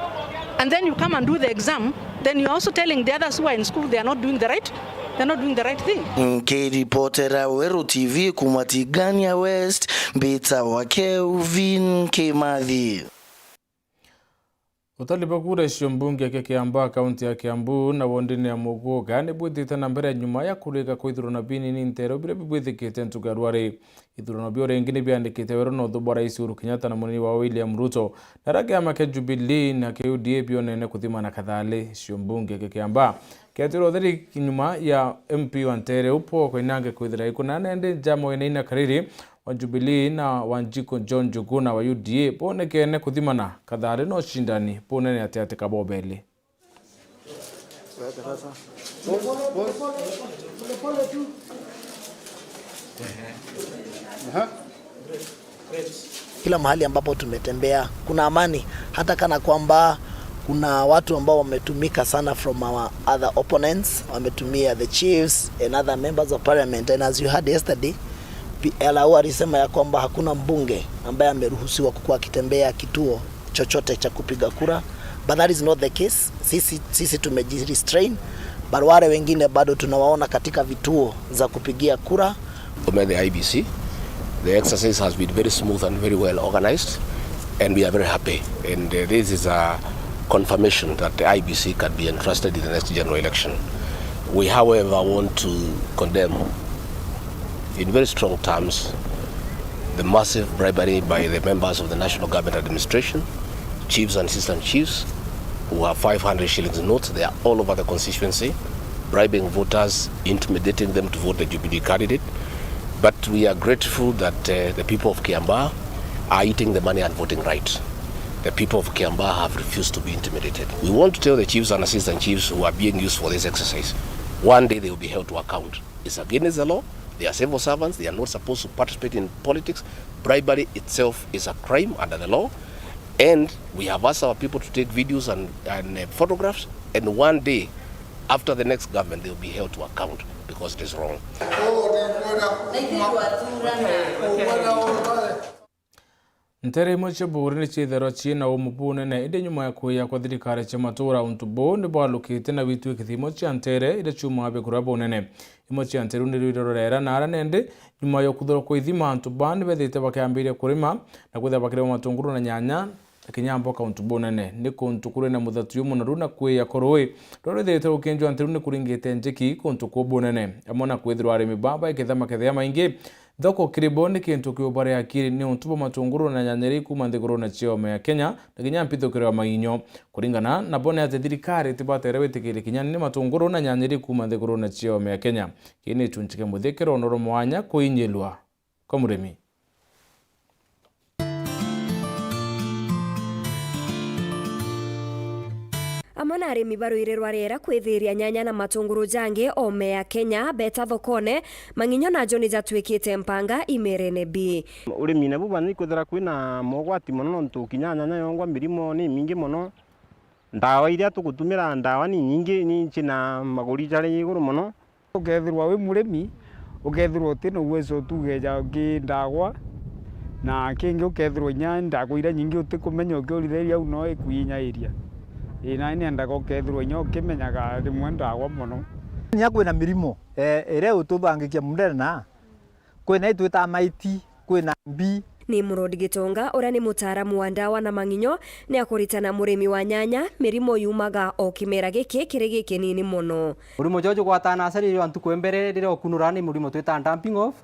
and then you come and do the exam, then you're also telling the others who are in school they are not doing the right, they're not doing the right thing. Nkiripotera Weru T V kuma Tigania West, mbitawa Kelvin Kimathi. Utari bwa kura cio mbunge kia Kiambaa, kaunti ya Kiambu, na wondini ya Muguga, ni bwithite na mbere nyuma ya kurika kwa ithurano binini nteere biria bibwithikite ntuku ya rwari. Ithurano biu ringi ni biandikite weru na uthu bwa Rais Uhuru Kenyatta na munini wa William Ruto, na aria kiama kia Jubilee na kia U D A bionene kuthimana kathali. Cio mbunge kia Kiambaa kiatirwe utheri nyuma ya M P wa nteere u Paul Koinange kwithira ikunana, indi njama Wainaina Kariri wa Jubilee na Wanjiku John Njuguna wa U D A bonekene kuthimana kathari na ucindani bunene atiati ka bobeli. Kila mahali ambapo tumetembea kuna amani, hata kana kwamba kuna watu ambao wametumika sana from our other opponents, wametumia the chiefs and other members of parliament, and as you heard yesterday, P-, L R O alisema ya kwamba hakuna mbunge ambaye ameruhusiwa kukuwa akitembea kituo chochote cha kupiga kura, but that is not the case. Sisi, sisi tumejirestrain, but wale wengine bado tunawaona katika vituo za kupigia kura. Commend the I B C. The exercise has been very smooth and very well organized, and we are very happy. And, uh, this is a confirmation that the I B C can be entrusted in the next general election. We, however, want to condemn in very strong terms the massive bribery by the members of the National Government Administration, chiefs and assistant chiefs, who have five hundred shillings notes. They are all over the constituency, bribing voters, intimidating them to vote the Jubilee candidate. But we are grateful that, uh, the people of Kiambaa are eating the money and voting right. The people of Kiambaa have refused to be intimidated. We want to tell the chiefs and assistant chiefs who are being used for this exercise, one day they will be held to account. It's against the law. They are civil servants. They are not supposed to participate in politics. Bribery itself is a crime under the law. And we have asked our people to take videos and, and, uh, photographs, and one day, after the next government, they will be held to account because it is wrong. Nteere imwe cia Buuri ni ciithairwa ciina umu bunene, indi nyuma ya kuiya kwa thirikari cia matuura, untu buu ni bwalukite na gwitwika ithimo cia nteere iria ciumaga biguru bunene. Imwe cia nteere iu ni rwire rurera na ara nendi, nyuma ya ukuthurwa kwa ithima, antu baa ni bethite bakiambiria kurima na kwithira bakirima matunguru na nyanya, na kinya mboka untu bunene. Ni kuntu kuri na muthatu jumunoru na kwiya kwa ruui ruria rwithirite rukinjwa nteere iu ni kuringite njiki kuntu kuu bunene. Amwe na kwithirwa arimi baa baiketha makethia maingi, thoko kiri bo ni kintu kiubarea akiri niuntu bwa matunguru na nyanya iria ikuuma nthigurune cia oome ya Kenya na kinya mpithukiro ya mainyo. Kuringana nabo ni ati thirikari itibatere gwitikiria kinya ni matunguru na nyanya iria ikuuma nthigurune cia oome ya Kenya. Kii ni gicunchi kia muthia kirono rwa mwanya kuinyilwa kwa murimi. Amwe na arimi ba ruiri rwa riera kwithiria nyanya na matunguru jangi oome ya Kenya beta thokone, mang'inyo najo ni jatwikite mpanga imerene bi. Urimine buba ni kwithira kwina mogwati mono, nontu kinya nyanya yongwa mirimo ni mingi mono. Ndawa iria tugutumira, ndawa ni nyingi, ni cina maguri jari iguru mono. Ukethirwa wi murimi, ukethirwa uti na uwezo tuge ja ki ndagwa, na kingi ukethirwa inya ndagwa iria nyingi utikumenya ukiuritheria au no ikuinyairia. Ii, na niendaga ukethirwa inya ukimenyaga rimwe ndagwa mono. Inya kwina mirimo, eh, iria ututhangikia mundene na kwina itwitaga maiti, kwina mbi. Nimrod Gitonga, uria ni mutaaramu wa ndawa na mang'inyo, ni akuritana murimi wa nyanya mirimo yumaga o kimera giki kiri gikinini mono. Murimo juju jugwataa nasari jwa ntuku ya mbere riria ukunura ni murimo twitaga dumping off,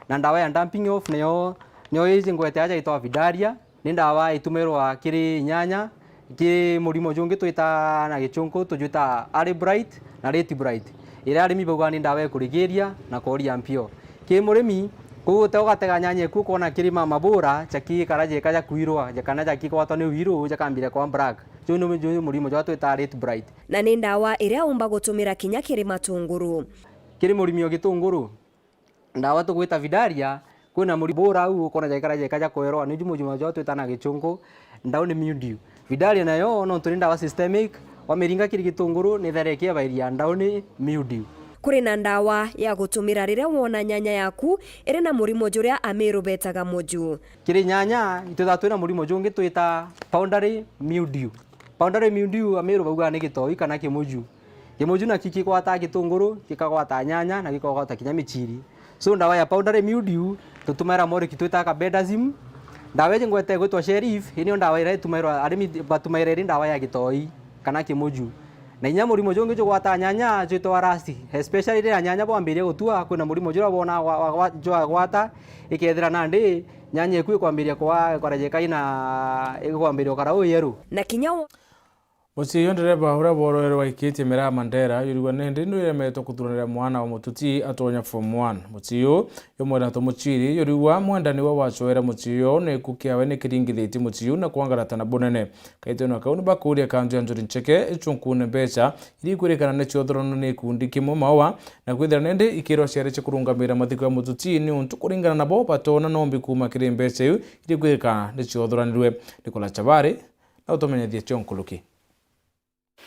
na ndawa ya dumping off niyo, niyo iji ngwete aja itagwa Vidaria. Ni ndawa itumirwa kiri nyanya, kiri murimo jungi twitaa na gichunku tujwita early blight na late blight, iria arimi baugaa ni ndawa ikurigiria na kooria mpio. Ki murimi, kuu ute ugatega nyanya eku ukoona kiri ma mabura, jaki ikara jeka ja kwirwa, ja kana jaki kwatwa ni wiru, jakambiria kwa black. Juu ni, juu ni murimo jwa twitaa late blight. Na ni ndawa iria umba gutumira kinya kiri matunguru. Kiri murimi o gitunguru, ndawa tugwita Vidaria, kwina murimo bura au ukoona jaikara jeka ja kwerwa, ni jumo juma jwa twita na gichunku, ndawa ni mildew. Vidaria nayo, nontu ni ndawa systemic, wamiringa kiri gitunguru, ni tharekia bairia, ndawa ni mildew. Kuri na ndawa ya gutumira riria wona nyanya yaku iri na murimo juria Amiru betaga muju. Kiri nyanya, itwithaa twina murimo jungi twita powdery mildew. Powdery mildew, Amiru baugaa ni gitoi kana kimuju. Kimuju naki kigwataa gitunguru, gikagwataa nyanya, na gikagwata kinya michiri. So, ndawa ya powdery mildew, tutumaira moriki twitaga carbendazim. Ndawa iji ngwete igwitwa Sheriff, ii niyo ndawa iria itumairwa, arimi batumaira iri ndawa ya gitoi, kana kimuju. Na inya murimo jungi jugwataa nyanya, jwitwa rust, especially riria nyanya bwambiria gutua, kwina murimo juria bwonaa gwa, gwa, gwa, jwagwata, ikethira nandi nyanya iku ikwambiria kwa, kwarejeka ina, ikwambiria ukara u yellow. Na kinya wo- Mucii uyu ndereba uria bworoerwe aikitie miraa Mandera, yurigwa nindi nwiremetwe kuthuranira mwana wa mututi atonya form one. Mucii uyu yumwena tumuchiri, yurigwa mwenda niwe wacoere mucii uyu, niku kiawe nikiringithitie mucii uyu na kwangarata na bunene. Kaiteno kau nibakuria kantu ya Njuri Ncheke ichunkune mbecha iria ikwirikana ni ciothoranwa ni ikundi kimwe maua, na kwithira nindi ikirwa ciari cia kurungamira mathiko ya mututi, niuntu kuringana nabo batona nombi kuuma kiri mbecha iu iria ikwirikana ni ciothoranirwe. Nicola Chabari na utumenyethia cio nkuruki.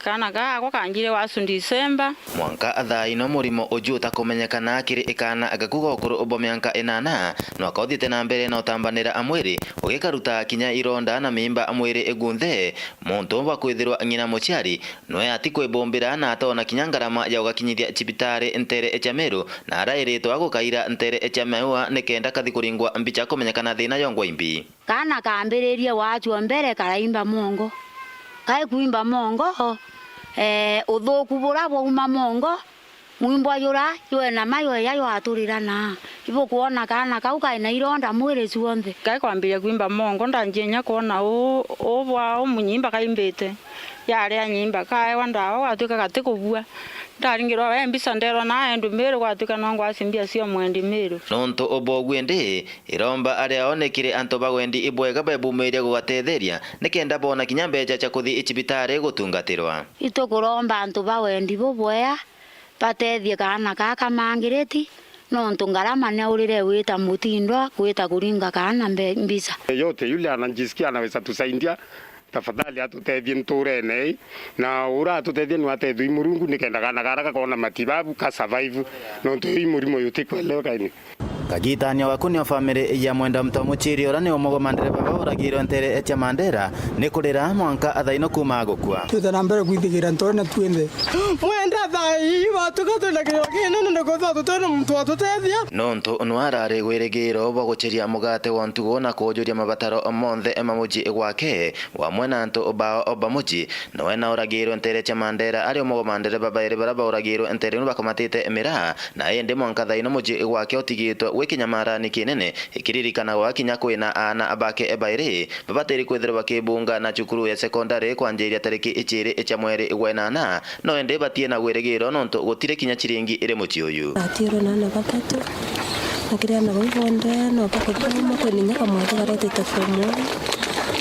Kaana gaakwa kanjire wacu Disemba. Mwanka thaa ino murimo uju utakumenyekana kiri ikaana gaku ga ukuru bwa mianka inana, nwaka uthiite na mbere na utambanira mwiri, ugikaruta kinya ironda na miimba mwiri gunthe. Muntu bwa kwithirwa ng'ina muciari, nwe ati kwibumbira na atoona kinya ngarama ya ugakinyithia cibitari nteere cia Meru, na arairitwa gukaira nteere cia Maua nikenda kathi kuringwa mbicha kumenyekana thiina yongwa imbi. Kaana kaambiririe gwacua mbere karaimba mongo. Kai kuimba mongo, ee, uthuuku buria bwauma mongo, mwimbwa jura jwena mayo ja jwaturira naa. Ibukwona kaana kau kai na ironda mwiri cionthe. Kai kwambiria kuimba mongo, ndanjia inya kwona uu, uu bwa umunyimba kaimbite. Yaria nyimba, kaewa ndawa, gwatuika gati kubua. Ndaringirwa we mbica nderwa naa endi Meru, gwatuika no ngwaci mbia cia mwendi Meru. Nontu ubwogu indi, iromba aria one kiri antu ba wendi ibwega bebumiria gugatetheria, nikenda boona kinya mbecha cia kuthi cibitari gutungatirwa. Itukuromba antu ba wendi bubwea, batethie kaana kaa kamangiriti, Nontu ngarama niaurire gwita mutindwa, gwita kuringa kaana mbe-, mbica. Yeyote yule anajisikia anaweza tusaidia, tafadhali atutethie nturene ii, na ura atutethie ni atethwe i Murungu, nikenda kaana kara gakona matibabu, ka survive, nontu ii murimo yutikweleweka ini. Kagitania wa kunia family ya Mwenda Mtamuchiri, ura ni umwe gwa mandereba bauragirwe ntere cia Mandera, ni kurira mwanka athaino kuuma agukua. Twite na mbere kwithigira nturene twinthe. Mwenda thaa ii batuka twina kirio kinene, ni kwithirwa tutwina muntu watutethia. Nontu nwarari wirigiro bwa guciria mugate wa ntugo na kuujuria mabataro monthe ma mucii gwake, wamwe na antu bao ba mucii, nowe nauragirwe ntere cia Mandera, ari umwe gwa mandereba bairi bara bauragirwe ntere ino bakamatite miraa, na indi mwanka thaino mucii gwake utigitwe gwi kinyamarani kinene, ikiririkanagwa kinya kwina aana bake bairi babatiri kwithirwa bakibunga na cukuru ya sekondari kwanjiria tariki iciiri cia mweri gwa inana, no indi batina wirigiro nontu gutiri kinya ciringi iri mucii uyu. Atiirwe na aana batatu, na kiri aana bau bonthe no bakuthoma, kwina inya kamwari karotite form one,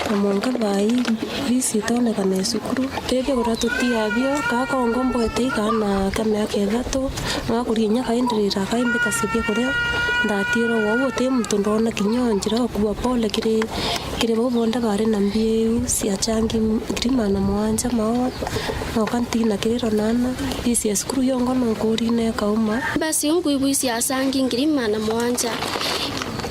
na mwanka thaa ii fees itonekana ya cukuru. Tethia kuria tutiabio, kaa kongo mbwete ii kaana ka miaka ithatu, ngakuria inya kaindirira kaimbita cibia kuria. Ndatiirwe wou uti muntu ndona kinya o njira ukua pole kiri Kiri bau bonthe bari na mbia iu cia changi ngiri magana mugwanja mao, noka ntina kiriro nana, fees ya cukuru yongo no kurine ikauma. Mbeca iu ngwigua cia changi ngiri magana mugwanja.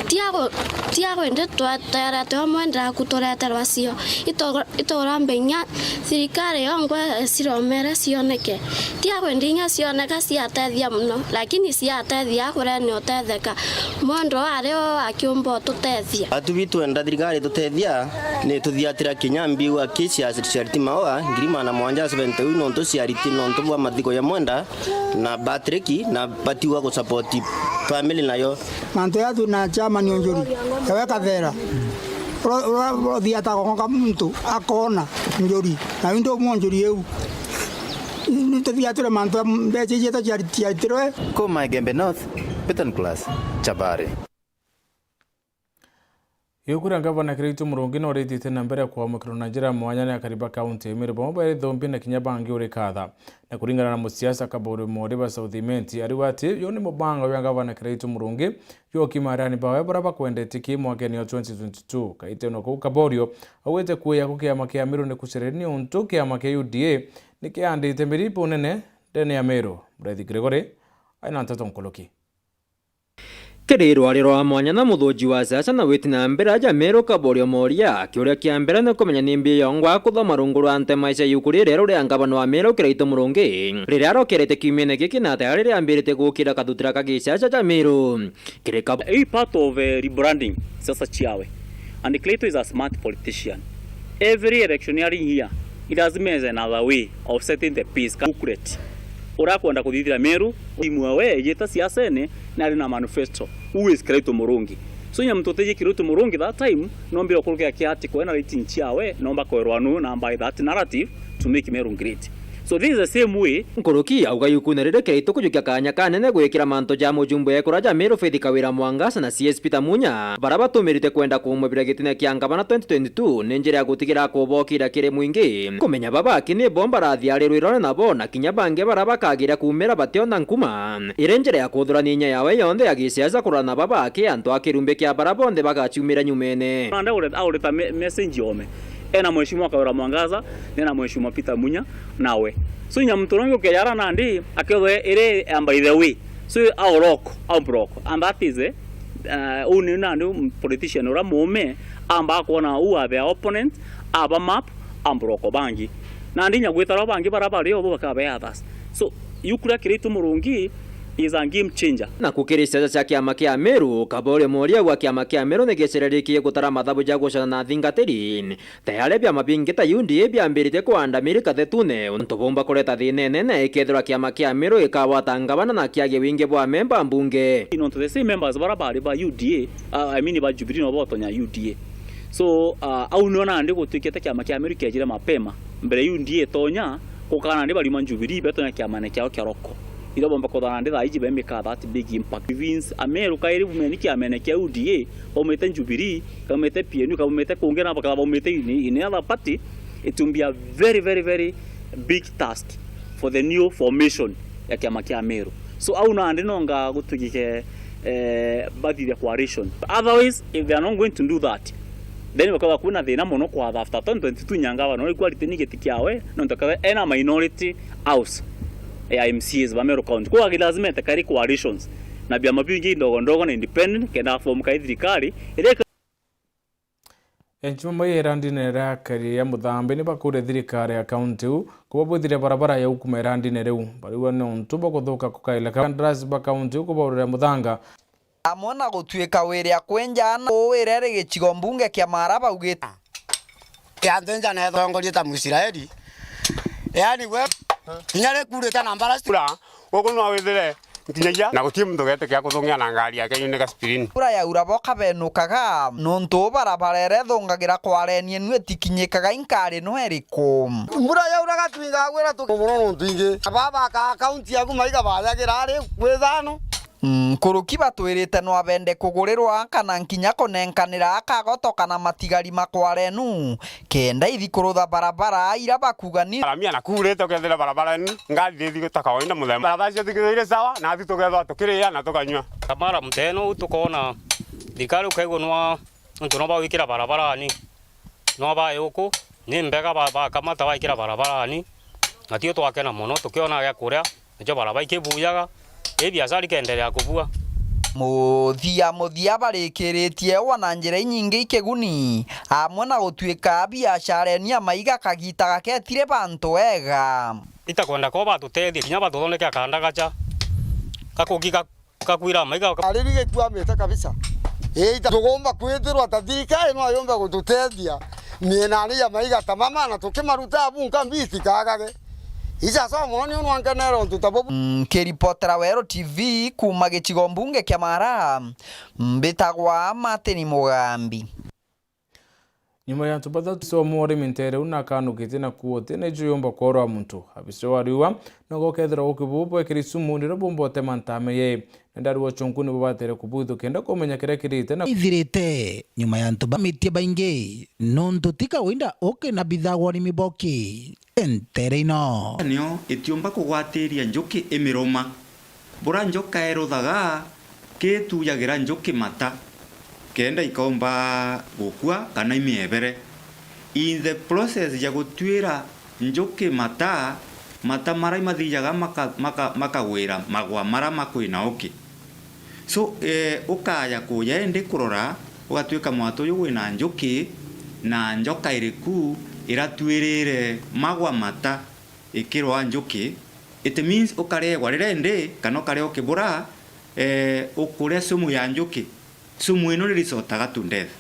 Tiago, tiago indi twa-, twerete omwe ndiraku tureterwa cio. Ito-, itogora mbe inya thirikari yongwa ciromere cioneke. Tiago indi inya cioneka ciatethia mono, lakini ciatethia kuria ni utetheka. Mwendwa ari o akiumba ututethia. Atubi twenda thirikari itutethia, ni tuthiatira kinya mbiu aki cia Charity Maua, ngiri magana mugwanja seventy u nontu ciariti nontu bwa mathiko ya Mwenda na Patrick, na batiwa gusapoti family nayo. Mantu ya twina chairman o njuri, ewe Kathera. Ura, ura, ura uthiata agonga muntu, akona njuri, na indi umwe njuri iu. Ni tuthiatire mantu ya mbeca ijita ciari-, ciaritirwe. Kuma Igembe North, Peter Nicholas, Chabari. Iuku ria ngavana Kiraitu Murungi no rithiite na mbere kwamukirwa na njira ya mwanya ni akari ba kaunti ya Meru, bamwe bari Thumbi na kinya bangi uri Katha. Na kuringana na musiasa Kaburi Mori wa South Imenti, ariuga ati uyu ni mubango jwa ngavana Kiraitu Murungi jwa ukimarani bawe baria bakwendete ki mwakeni wa twenty twenty-two. Kaiteno kau Kaborio augite kuuya kwa kiama kia Meru ni kucereri niuntu kiama kia U D A ni kiandite miribu nene ndene ya Meru. Murethi Gregory aina nteto nkuruki. Kiri rwari rwa mwanya na muthuji wa siasa na witi na mbere aja Meru Kaborio Moria, kiuria kia mbere ni kumenya ni mbi yongwa kuthoma rungu rwa ntema cia iuku riri rieru ria ngavana wa Meru Kiraitu Murungi, riria arokerete kiumene giki na tayari riambirite gukira kathutira ka gisiasa ja Meru. Kiri Kab- Hii part of, eh, rebranding siasa ciawe. And Kiraitu is a smart politician. Every electioneering here, he lazima is another way of setting the pace. Ka booklet. Urakwenda kuthithira Meru, timu we ejite siasene, na ari na manifesto. Who is Kiraitu Murungi? So, nya muntu utiji Kiraitu Murungi that time, no mbira ukurukira kia article ena rating ciawe, nomba kwerwa nu na by that narrative to make Meru great. So, this is the same way. Nkuruki auga iukune riri Kiraitu kujukia kanya kanene gwikira mantu ja mujumbe ekura ja Meru Faith Kawira Mwangaza na C S Peter Munya, bara batumirite kwenda kumwibira gitine kia ngavana twenty twenty-two ni njira ya gutigira kubokira kiri mwingi. Kumenya baba aki ni bo mbarathi ari rwirone nabo, na kinya bangi bara bakagira kumira bationa nkuma. Iri njira ya kuthurania inya yawe yonthe ya gisiasa kurana baba aki antu a kirumbi kia bara bonthe bagaciumira nyumene. Nanda aureta, aureta me-, message yome. Ena Mheshimiwa Kawira Mwangaza, nena Mheshimiwa Peter Munya, nawe. So, inya muntu uria ungi ukejara nandi, akethwe iri, and by the way. So, au roko, au mburoko. And that is, eh, uh, uu ni nandi politician uria muume, amba kwona who are their opponent, aba map, amburoko bangi. Nandi inya gwita ro bangi bara bari o bo bakaba be others. So, iuku ria Kiraitu Murungi is a game changer. Na kukiri siasa cia kiama kia Meru, Kabore Moria wa kiama kia Meru ni giciririkie gutara mathabu ja gucana na athingatiri. Tayari biama bingi ta U D A biambirite kuanda miri kathetune, untu bumba kureta thina inene ikethirwa kiama kia Meru gikagwata ngavana na kiagie wingi bwa memba mbunge. Nontu the same members bara bari ba U D A, uh, I mean ba Jubilee no botonya U D A. So, uh, au nio nandi gutwikite kiama kia Meru kiejire mapema, mbere U D A itonya, gukara nandi bariuma Jubilee betonya kiamane kiao kia roko. Iria bomba kuthana nandi thaa iji bemika that big impact. Convince Ameru kairi bumeni kiamene kia U D A, baumite Jubilee, kaumite P N U, kaumite kungi na bakaba baumite in, in other party, it will be a very, very, very big task for the new formation ya kiama kia Meru. So au nandi nonga gutwikike, eh, bathithia coalition. Otherwise, if they are not going to do that, then bakaba kwina thina mono kwatha after twenty twenty-two Nyangaba no equality ni giti kiawe, nontu kabe ena minority house ya M C As ba Meru County. Kwa lazima etekari coalitions na biama bingi ndogo ndogo na independent, kenda form kai thirikari iria Enchuma mai irandine ria keri ya Muthambi ni bakuria thirikari ya kaunti iu kubabwithiria barabara ya ukuma irandine riu. Bariuga ni untu bwa kuthuka kukaila kandarasi ba kaunti iu kubaurira muthanga. Amwe na gutuika wiria kwenja na uwira iri gicigo mbunge kia Mara baugite. Kiantu nja netongorie ta Muisraeli. Yaani we, kinya rikurite na mbara. Kura, guku no withire nkinyagia, na guti muntu ugetikia kuthungia na ngari yake yune gaspirini. Kura ya ura bo kabenukaga, nontu barabara iria ithungagira kwarenia nu itikinyikaga inkari no iriku. Mbura yauraga twingaga gwira tu muno nontu ingi. Baba ka akaunti yaku maiga bayagira ari gwithano. Nkuruki batwirite no abende kugurirwa kana nkinya kunenkanira akagoto kana matigari ma kwarenu, kenda ithi kurutha barabara ira bakuga ni. Aramia na kuurite ukethira barabara ni ngari ithi ta kawaida muthemba. Barabara cio tikithire sawa, na athi tukethwa tukiria na tukanyua. Kamara muteno u tukona thirikari ukaigua nwa nontu no bagwikira barabarani, no bae uku, ni mbega ba-, bakamata baikira barabarani, natio twakena mono, tukiona gia kuria, nacio barabara ikibujaga, i biashara ikenderea kubua. Muthia muthia barikiritie wa na njira inyingi ikiguni, amwe na gutuika biashara eni ya maiga kagita gaketire bantu ega. Itakwenda ko batutethie, kinya batuthondeke akanda gacha, gakugi ga-, gakwira maiga. Ari bigikwamite kabisa. Ita tugomba kwithirwa ta thirikari no yomba gututethia mienani ya maiga ta mama na tukimaruta abu nka mbiti kagage. Ica so mono ni unwa nkenera untu ta bubu. Nkiripotera Weru T V kuma gicigo mbunge kia Mara, mbitagwa Martin Mugambi. Nyuma ya antu bathatu, ofisa wa murimi ntere u nakanukitie na kuuga uti na ijo yumba kworwa muntu. Ofisa wa riua noga ukethirwa uki bubu bwekiri sumu nirio bumba utema ntame ye. Na ndari wa chunku nibo batere kubwithua kenda kumenya kiria kirite na ithirite nyuma ya antu bamitie baingi nontu ti kawaida uki na bithagwa urimi boki ntere ino. Nio itiumba kugwatiria njuki imiruma. Bura njoka iruthaga, kitujagira njuki mata, kenda ikaumba gukua kana imiebere. In the process ya gutuira njuki mata, mata mara imathijaga maka-, maka-, makagwira magwa mara makwina uki. So, eh, ukaja kuja indi kurora, ugatuika mwatu uyu wina njuki, na njoka iriku iratuirire magwa mata ikirwa njuki, it means ukaregwa riria indi kana ukaria ukibura, eh, ukuria sumu ya njuki. Sumu ino ni risotaga to death.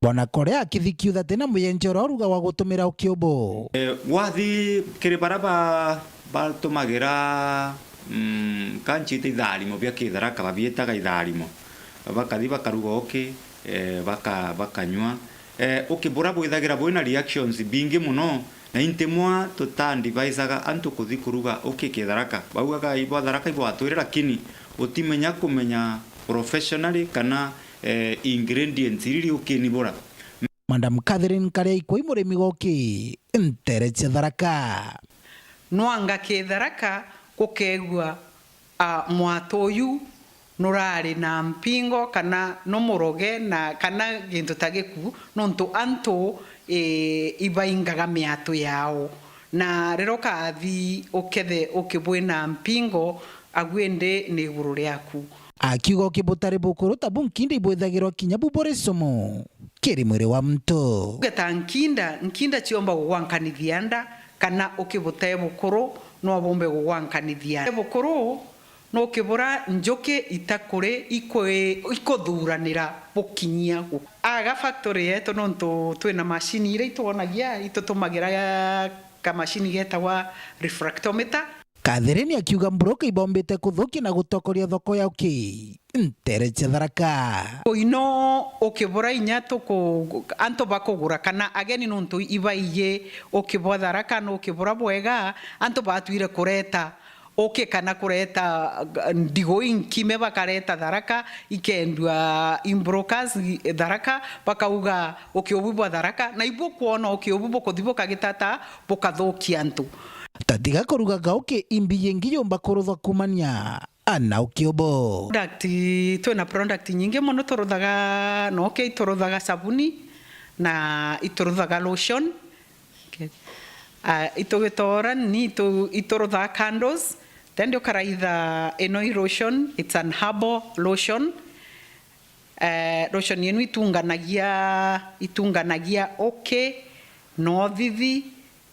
Bwana Korea akithikiutha tena muyenjero uruga wa gutumira ukiubu. Eh, gwathi kiri bara ba-, batumagira, mm, kanchite itharimo bia kitharaka, babietaga itharimo. Bakathi bakaruga uki, eh, baka-, bakanyua. Eh, uki bura bwithagira bwina reactions bingi muno, na intimwa tuta advisaga antu kuthi kuruga uki kitharaka. Baugaga ibwa tharaka ibwatwire, lakini utimenya kumenya professionally kana, eh, ingredients iriri ukini bura. Madam Catherine Karia Ikwa i murimi goki ntere cia Tharaka. Nwanga kitharaka gukegua, a, mwatu uyu nurari na mpingo kana numuroge na kana gintu ta giku, nontu antu, e, ibaingaga miatu yao, na riria ukathi ukethe ukibwina mpingo, agu indi ni iguru riaku. Akiuga uki butari bukuru ta bu nkinda ibwithagirwa kinya bu buri sumu kiri mwiri wa muntu. Uge ta nkinda, nkinda ciomba gugwankanithia nda, kana uki bute bukuru no bumbe gugwankanithia bukuru. Nukibura njuki itakuri ikwi-, ikuthuranira bukinyia gu-, aga factory yetu, nontu twina macini iria itwonagia, itutumagira kamacini getagwa refractometer. Catherine akiuga mburoka ibombite kuthukia na gutokoria thoko ya uki ntere cia Tharaka. Ino ukibura inya tuku-, antu bakugura kana ageni, nontu ibaiji ukibwa Tharaka, nukibura bwega, antu batwire kureta uki kana kureta, uh, ndigo inkime bakareta Tharaka, ikendua in brokers Tharaka, bakauga uki ubu bwa Tharaka, na ibu kwona uki ubu bukuthi bukagitata bukathukia antu. Tatiga kurugaga uki imbi yingi yumba kuruthwa kumania Anna Ukiobo. Product, twina product nyingi mono turuthaga, no ke ituruthaga sabuni na ituruthaga lotion. Okay. Ah, itugitora ni itu-, ituruthaga candles, then ukaraitha ino i lotion, it's an herbal lotion. Eh, lotion yenu itunganagia, itunganagia uki na uthithi,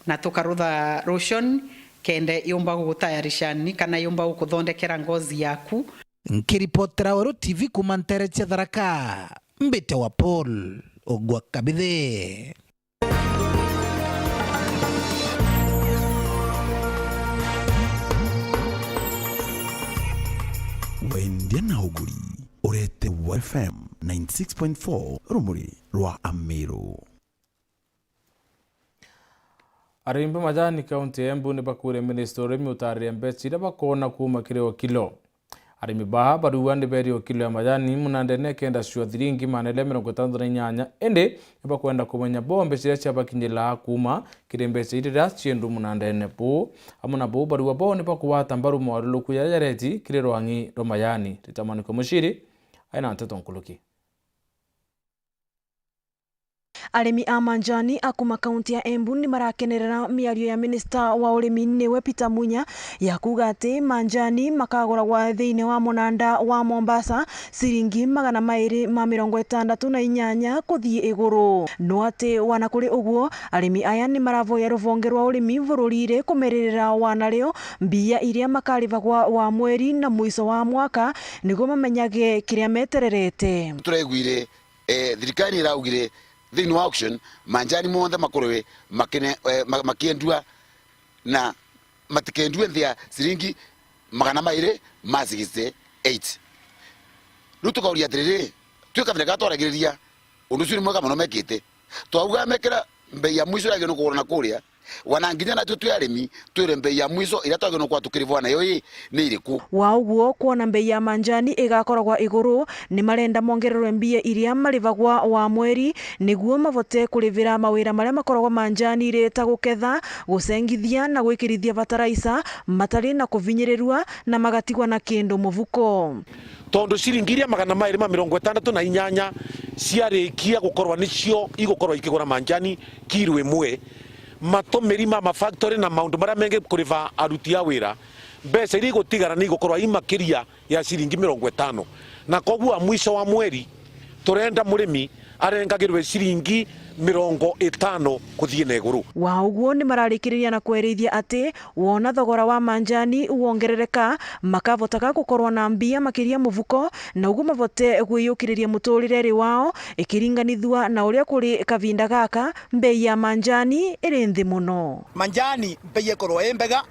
na tukarutha lotion kenda yumba gugutayarisha ni kana yumba gukuthondekera ngozi yaku. Nkiripotera Weru T V kuuma ntere cia Tharaka, mbite wa Paul Ogwa Kabithe. Wendia na uguri, urete wa F M ninety six point four, rumuri rwa Amiru. Arimi ba majani kaunti ya Embu ni bakwire minista urimi utarire mbeca iria bakoona kuuma kiri Okilo. Arimi baa bariuga ni beerie Okilo ya majani munandene kenda cia thiringi magana jairi mirongo itantatu na inyanya, indi ni bakwenda kumenya bo mbeca iria ciabakinyira kuuma kiri mbeca iria ciendu munandene buu. Amwe na buu, bariuga bo ni bakugwata mbaru mwaruruku jaria jareti kiri rwang'i rwa majani. Rita Manuka Muciri aina nteto nkuruki. Arimi a manjani a kuuma kaunti ya Embu ni marakenerera miario ya minista wa urimi niwe Peter Munya ya kuuga ati manjani makaguragwa thiini wa munanda wa Mombasa ciringi magana mairi ma mirongo itandatu na inyanya kuthii iguru. No ati wana kuri uguo, arimi aya ni maravoya ruvonge rwa urimi bururire kumeririra wanario mbia iria makarivagwa wa mweri na mwiso wa mwaka niguo mamenyage kiria metererete. Turaiguire eh, thirikari iraugire thiini wa auction, manjani monthe makorwe makine-, eh, ma-, makiendua na matikendue nthi ya ciringi magana mairi ma sixty eight. Riu tukauria atiriri, twi kabira ga twaragiriria, undu ucio ni mwega mono mekite. Twauga mekira mbei ya mwiso yagirwe ni kugurwa na kuria, wana nginya natwe twi arimi twire mbei ya mwiso iria twagirwe kwa tukirivwa nayo ii ni iriku? Wa uguo, kwona mbei ya manjani igakoragwa iguru, ni marenda mongererwe mbia iria marivagwa wa mweri, niguo mavote kurivira mawira maria makoragwa manjani ri ta guketha, gucengithia na gwikirithia bataraisa matari na kuvinyirirua na magatigwa na kindu muvuko. Tondu ciringi iria magana mairi ma mirongo itandatu na inyanya ciarikia gukorwa nicio igukorwa ikigura manjani kiro imwe, matumiri ma mafactory na maundu maria mengi kuriva aruti a wira, mbeca iria igutigara ni igukorwa i makiria ya ciringi mirongo itano. Na koguo a mwico wa mweri, turenda murimi arengagirwe ciringi mirongo itano kuthii na iguru. Wa uguo, ni mararikiriria na kwerithia ati wona thogora wa manjani wongerereka, makavotaga gukorwa na mbia makiria muvuko, na uguo mavote gwiyukiriria muturire ri wao ikiringanithua na uria kuri kavinda gaka mbei ya manjani iri nthi mono. Manjani mbei ikorwo i mbega,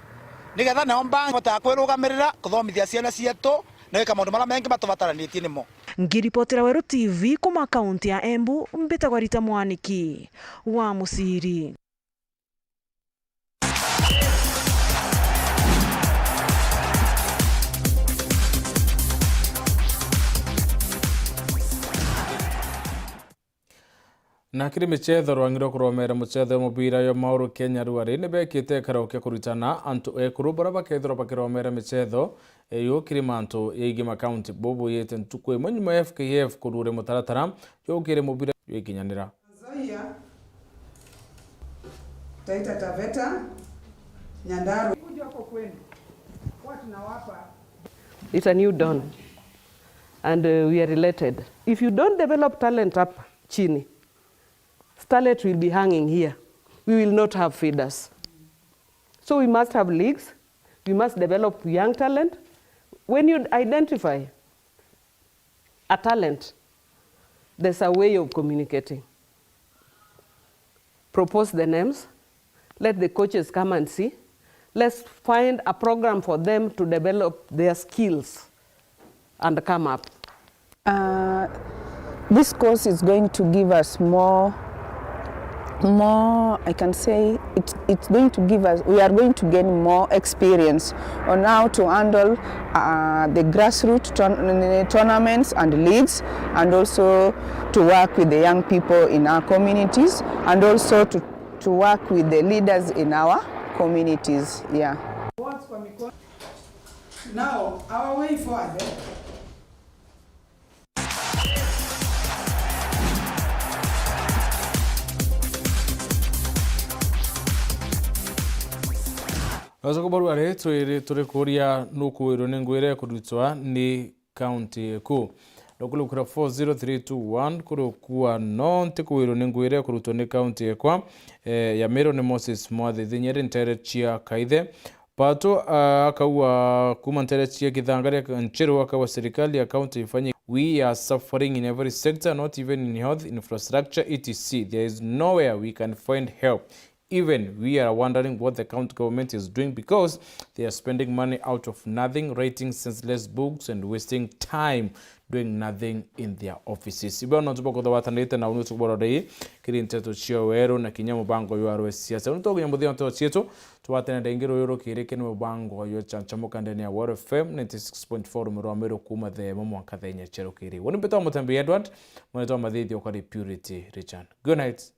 nigetha nao mbangi botaga kwirugamirira, kuthomithia ciana cietu, na gwika maundu maria mengi matubataranitie nimo. Ngiripotera Weru T V kuuma kaunti ya Embu, mbitagwa Rita Mwaniki wa Muciri. Na kiri michetho, rwang'i rwa kuromera muchetho wa mubira jwa mauru Kenya ruari ni bekite ikaro kia kuritana antu ekuru baria bakethirwa bakiromera michetho iyu kiri mantu jaigi makaunti. Buu bujite ntuku imwe nyuma ya F K F kururia mutaratara jwa gukira mubira jwa ikinyanira. Nzoia, Taita Taveta, Nyandarua. Kuja huko kwenu. Huwa tunawapa. It's a new dawn. And, uh, we are related. If you don't develop talent hapa chini, starlet will be hanging here. We will not have feeders. So we must have leagues. We must develop young talent. When you identify a talent, there's a way of communicating. Propose the names. Let the coaches come and see. Let's find a program for them to develop their skills and come up. Uh, this course is going to give us more, more, I can say, it, it's going to give us, we are going to gain more experience on how to handle, uh, the grassroots tourn-, tournaments and leagues, and also to work with the young people in our communities, and also to, to work with the leaders in our communities. Yeah. Now, our way forward, eh? Wacoka barua ri twiri turi kuria nukuwirwo ni ngwire kurutwa ni county ku. Nukulukira four zero three two one kurukua no ntikuwirwo ni ngwire kurutwa ni county ekwa, eh, ya Meru ni Moses Mwathi Thinyeri ntere cia Kaithe. Pato, ah, akaua kuma ntere cia Kithanga ria Ncheru, akaua serikali ya county ifanye. We are suffering in every sector, not even in health, infrastructure, et cetera. There is nowhere we can find help. Even we are wondering what the county government is doing because they are spending money out of nothing, writing senseless books and wasting time doing nothing in their offices. Ibo no tuba kuthawatanite na unu tukubora dei kiri nteto cia weru na kinya mubango ywa rwe siasa. Unu tuginya muthia nteto cietu, tuwatene dengi ruyu rukiri kini mubango ywa chanchamuka ndani ya War F M ninety six point four rumero rwa Meru kuma the mo mwanka the inya cia rukiri. Woni mbetwa Mutembi Edward, mwetu wa mathithi ukari Purity Richard. Good night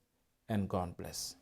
and God bless.